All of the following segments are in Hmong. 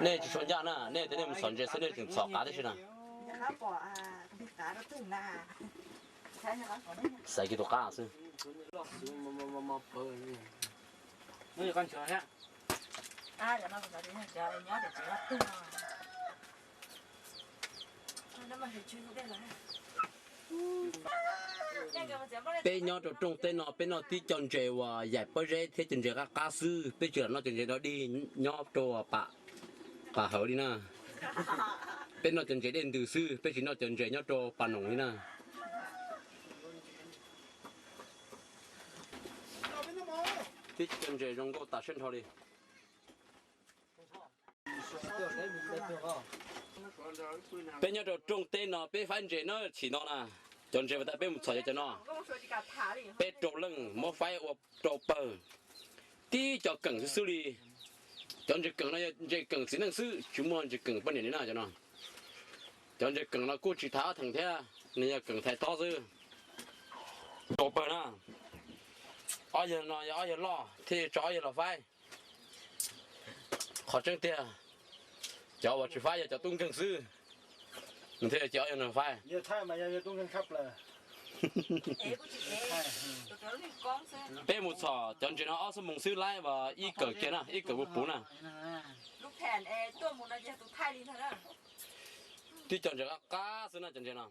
Nej tsis tshua ncaj na, nej tias nej mus txhom ntses xwb nej tseem txhom qav tib si na. Xaiv kiag tus qab xwb. Peb nyob rau rooj teb no peb noj tib co ntses uas yaim pob zeb thiab cov ntses qab qab xwb, peb tsis lam noj cov ntses dog dig nyob rau pam, pam hawv li na. Peb noj cov ntses dej ntws xwb, peb tsis noj cov ntses nyob rau pas noom li na. Tib co ntses zoo nkauj tas siab nrho li. Peb nyob rau rooj teb no peb faib ntses na, chim no na. Cov ntses uas tas peb mus txhom yog cov no. Peb rau leej muab faib ua rau pawg. Tib co keem xwb xwb li. Cov ntses keem no yog ntses keem txiv neej xwb, tsis muaj ntses keem poj niam li na cov no. Cov ntses keem no kuj tsis thaiv ob theem thiab, nws yog keem thaiv tob xwb. Rau pawg na. Ob yawg no yog ob yawg loj thiaj tso ob yawg los faib. Qhov tseeb tiag, cov uas tsis faib yog cov tub nkeeg xwb, nws thiaj cia ob yawg no faib. Peb mus txhom cov ntses no ob xuab moos xwb laib, ib kawm kiag na, ib kawm puv puv na. Tib co ntses qab qab xwb na cov ntses no.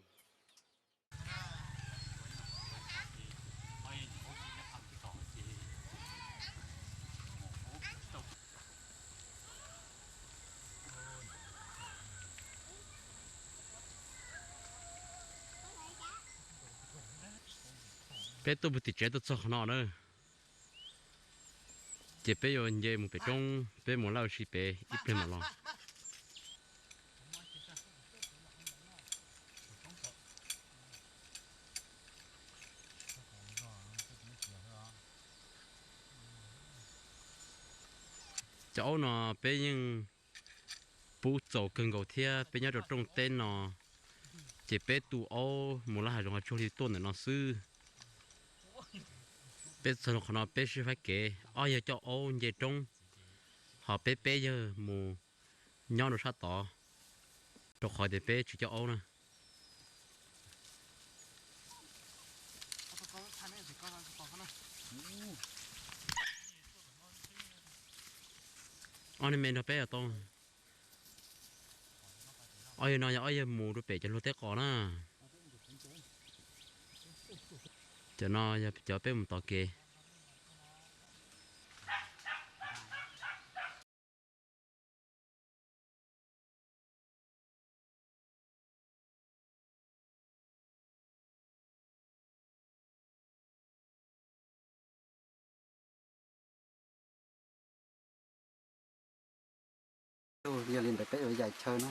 Peb tuaj puag tim tsev tuaj txog qhov no na, ces peb yuav nce mus pem roob, peb mus laj ua si pem ib pliag mam los. Cov aub no peb yeej pub txaus kawg nkaus thiab, peb nyob rau rooj teb no ces peb tu aub mus laj hav zoov hav tsuag li tuaj ntawm no xwb. Peb txog qhov no peb sib faib kev, ob yawg coj aub nce roob, ho peb peb yawg mus nyob rau sab tod, rau qhov tias peb tsis coj aub na. Ob niag me nrog peb tau. Ob yawg no yog ob yawg mus rau pem cov hlua teb qos na. Cov no yog cov peb mus tod kev. Yog li ntawd peb yuav yaim chaw na.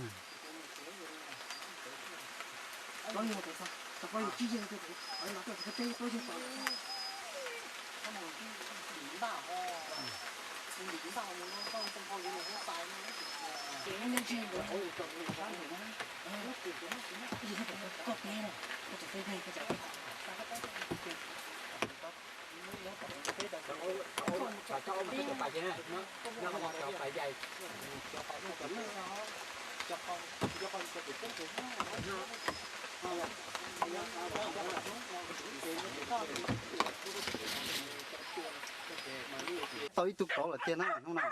Tau ib tug kauv lawm tiag na hnub no.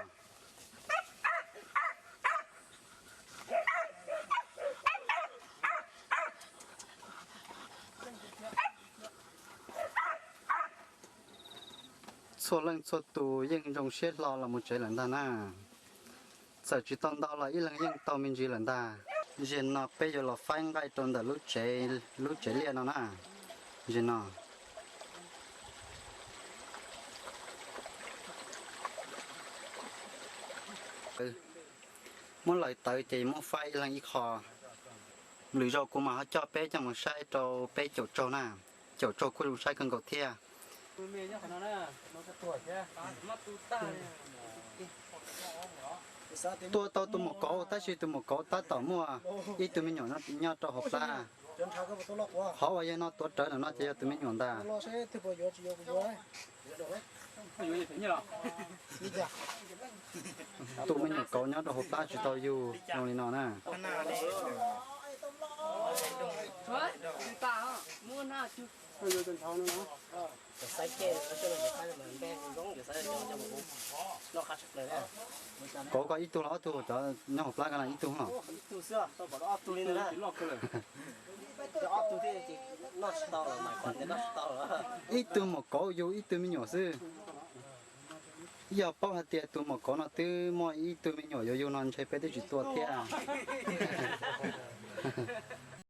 Txhua leej txhua tus yeej zoo siab hlo los mus tsev lawm ntag na. Txawm tsis tau ntau los ib leeg yeej tau me ntsis lawm ntag. Zaum no peb yuav los faib nqaij rau ntawm lub tsev, lub tsev liaj no na. Zaum no muab lawv tawv ces muab faib ib leeg ib qho. Lwm zaus kuv mam ho coj peb coj mus saib rau peb caum tsaug na. Caum tsaug kuj zoo saib kawg nkaus thiab. Tua tau tus maum kauv tab sis tus maum kauv tab tom muaj ib tug me nyuam nyob rau hauv plab. Qhov uas yawg no tuav rawv ntawm no ces yog tus me nyuam ntag. Tu me nyuam kauv nyob rau hauv plab tsis tau yug zoo li no na. Kauv ko ib tug los ob tug, cov nyob hauv plab ko no ib tug los? Ib tug maum kauv yug ib tug me nyuam xwb. Yog paub hais tias tus maum kauv no twb muaj ib tug me nyuam yuav yug no ntshe peb twb tsis tua thiab.